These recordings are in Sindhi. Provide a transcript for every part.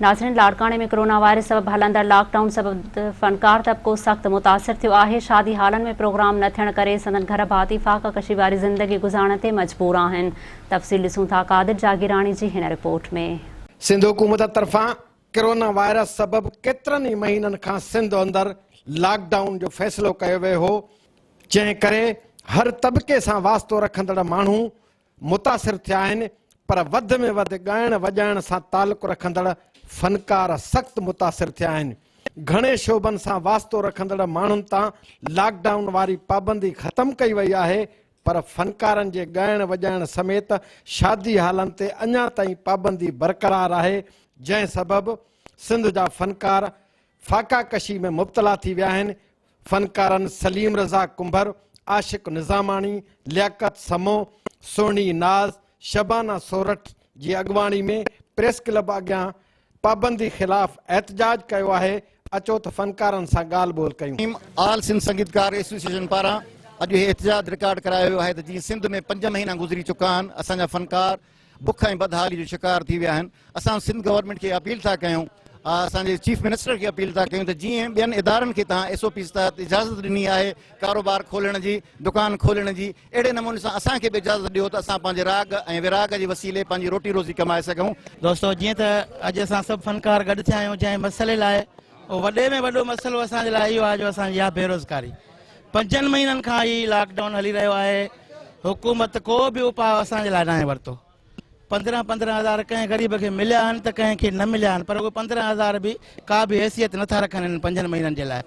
ناظرين لاڙڪاڻي ۾ ڪرونا وائرس سبب هلندڙ لاڪ ڊائون سبب فنڪار طبقو سخت متاثر ٿيو آهي، شادي هالن ۾ پروگرام نه ٿيڻ ڪري سندن گهر ڀاتي فاقه ڪشي واري زندگي گذارڻ تي مجبور آهن. تفصيل ڏسون ٿا قادر جاگيراڻي جي هن رپورٽ ۾. سنڌ حڪومت طرفان ڪرونا وائرس سبب ڪيترن ئي مهينن کان سنڌ اندر لاڪ ڊائون جو فيصلو ڪيو ويو هو، جنهن ڪري هر طبقي سان واسطو رکندڙ ماڻهو متاثر ٿيا آهن پر وڌ ۾ وڌ ڳائڻ وڄائڻ سان تعلق رکندڙ فنڪار سخت متاثر ٿيا آهن. گهڻي شعبن سان واسطو رکندڙ ماڻهن تان لاڪ ڊائون واري پابندي ختم ڪئي وئي آهي پر فنڪارن جي ڳائڻ وڄائڻ سميت شادي هالن تي اڃا تائين پابندي برقرار آهي جنهن سبب سنڌ جا فنڪار فاقا ڪشي ۾ مبتلا ٿي ويا آهن فنڪارن سليم رضا ڪنڀر، عاشق نظاماڻي، لياقت سمو، سهڻي ناز، شبانه سورٺ جي اڳواڻي ۾ پريس ڪلب اڳيان پابندي خلاف احتجاج ڪيو آهي، اچو ته فنڪارن سان ڳالهه ٻولهه ڪيون. ٽيم آل سنڌ سنگيتڪار ايسوسيئيشن پاران اڄ هي احتجاج رڪارڊ ڪرايو ويو آهي ته جيئن سنڌ ۾ پنج مهينا گذري چڪا آهن اسان جا فنڪار بک ۽ بدحالي جو شڪار ٿي ويا آهن اسان سنڌ گورنمينٽ کي اپيل ٿا ڪيون اسان جي چيف منسٽر کي اپيل ٿا ڪيون ته جيئن ٻين ادارن کي تهان ايس او پيز تحت اجازت ڏني آهي ڪاروبار کولڻ جي دڪان کولڻ جي اهڙي نموني سان اسان کي به اجازت ڏيو ته اسان پنهنجي راڳ ۽ وراڳ جي وسيلي پنهنجي روٽي روزي ڪمائي سگهون. دوستو جيئن ته اڄ اسان سڀ فنڪار گڏ ٿيا آهيون جنهن مسئلي لاء اهو وڏي ۾ وڏو مسئلو اسان جي لاء اهو آهي جو اسان جي اها بيروزگاري پنجن مهينن کان هي لاڪ ڊائون هلي رهيو آهي حڪومت ڪو به اپاء اسان جي لاء ناهي ورتو 15 15 هزار ڪنهن غريب کي مليا آهن ته ڪنهن کي نه مليا آهن پر اهي 15 هزار به ڪا به حيثيت نٿا رکن انهن پنجن مهينن جي لاء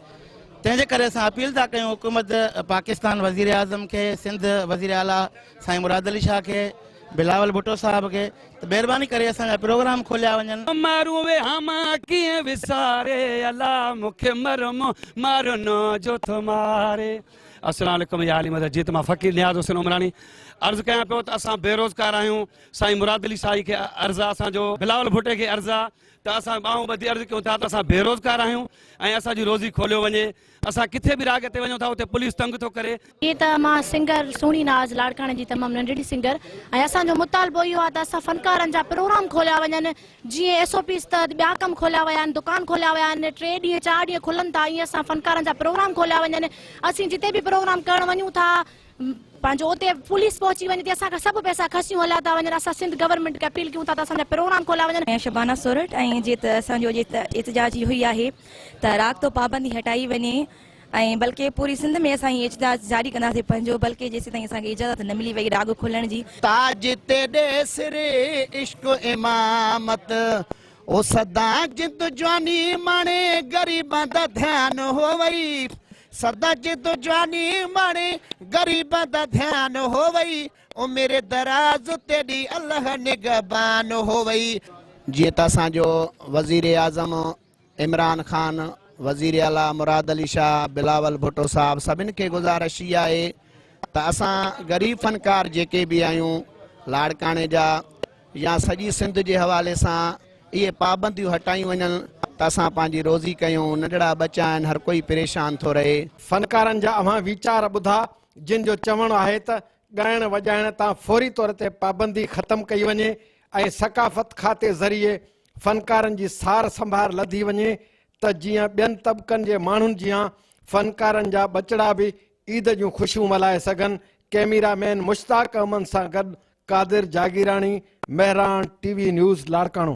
تنهن جي ڪري اسان اپيل ٿا ڪيون حڪومت پاڪستان وزير اعظم کي سنڌ وزير اعليٰ سائين مراد علي شاهه کي بلاول ڀٽو صاحب کي ته مهرباني ڪري اسان جا پروگرام کوليا وڃن. مارون ويهامان ڪيئن وساري الا مونکي مرم مارنو جو ٿو ماري. السلام عليڪم يا علي مدد جي ته مان فقير نياز حسين عمراڻي عرض ڪيان پيو ته اسان بيروزگار آهيون سائين مراد علي شاهي کي عرض آ اسان جو بلاول ڀٽي کي عرض آ ته اسان ٻانهون ٻڌي عرض ڪيون ٿا ته اسان بيروزگار آهيون ۽ اسان جي روزي کوليو وڃي اسان ڪٿي به راڳ تي وڃون ٿا اتي پوليس تنگ ٿو ڪري. جيئن ته مان سنگر سهڻي ناز لاڙڪاڻي جي تمام ننڍڙي سنگر ۽ اسان جو مطالبو اهو آهي ته اسان فنڪارن جا پروگرام کوليا وڃن جيئن ايس او پيز تحت ٻيا ڪم کوليا ويا آهن دڪان کوليا ويا آهن ٽي ڏينهن چار ڏينهن کلن ٿا ائين اسان فنڪارن جا پروگرام کوليا وڃن اسين جتي به پروگرام ڪرڻ وڃون ٿا پنهنجو اتي پوليس پهچي وڃي ٿي اسان کان سڀ پئسا کسيون هليا ٿا وڃن اسان سنڌ گورنمينٽ کي اپيل ڪيون ٿا ته اسان جا پروگرام کوليا وڃن. آهيان شبانه سورٺ ۽ جيئن ته اسان جو اڄ احتجاج اهو ئي آهي ته راڳ تو پابندي هٽائي وڃي ۽ بلڪه پوري سنڌ ۾ اسان هي احتجاج جاري ڪنداسين پنهنجو بلڪه جيسيتائين اسان کي اجازت نه ملي وئي راڳ کولڻ جي. تاج تيڏي سر عشق امامت او سدا جند جواني ماڻي غريبان دا ڌيان هوئي سدا جند جواني ماڻي غريبان دا ڌيان هوئي او ميري دراز تيڏي الله نگهبان هوئي. جيئن ته اسان جو وزير اعظم عمران خان، وزير اعليٰ مراد علي شاهه، بلاول ڀٽو صاحب سڀن کي گذارش هي آهي ته اسان غريب فنڪار جيڪي به آهيون لاڙڪاڻي جا يا سڄي سنڌ جي حوالي سان اهي پابنديون هٽايون وڃن ته اسان پنهنجي روزي ڪيون، ننڍڙا ٻچا آهن هر ڪوئي پريشان ٿو رهي. فنڪارن جا اوهان ويچار ٻڌا جن جو چوڻ آهي ته ڳائڻ وڄائڻ تان فوري طور تي پابندي ختم ڪئي وڃي ۽ ثقافت کاتي ذريعي فنڪارن جي سار سنڀار لڌي وڃي ته جيئن ٻين طبقن جي ماڻهن جيان فنڪارن جا ٻچڙا به عيد جون خوشيون ملهائي سگهن، ڪئميرا مين مشتاق احمد سان گڏ Qadir Jagirani, Mehran T V news Larkana.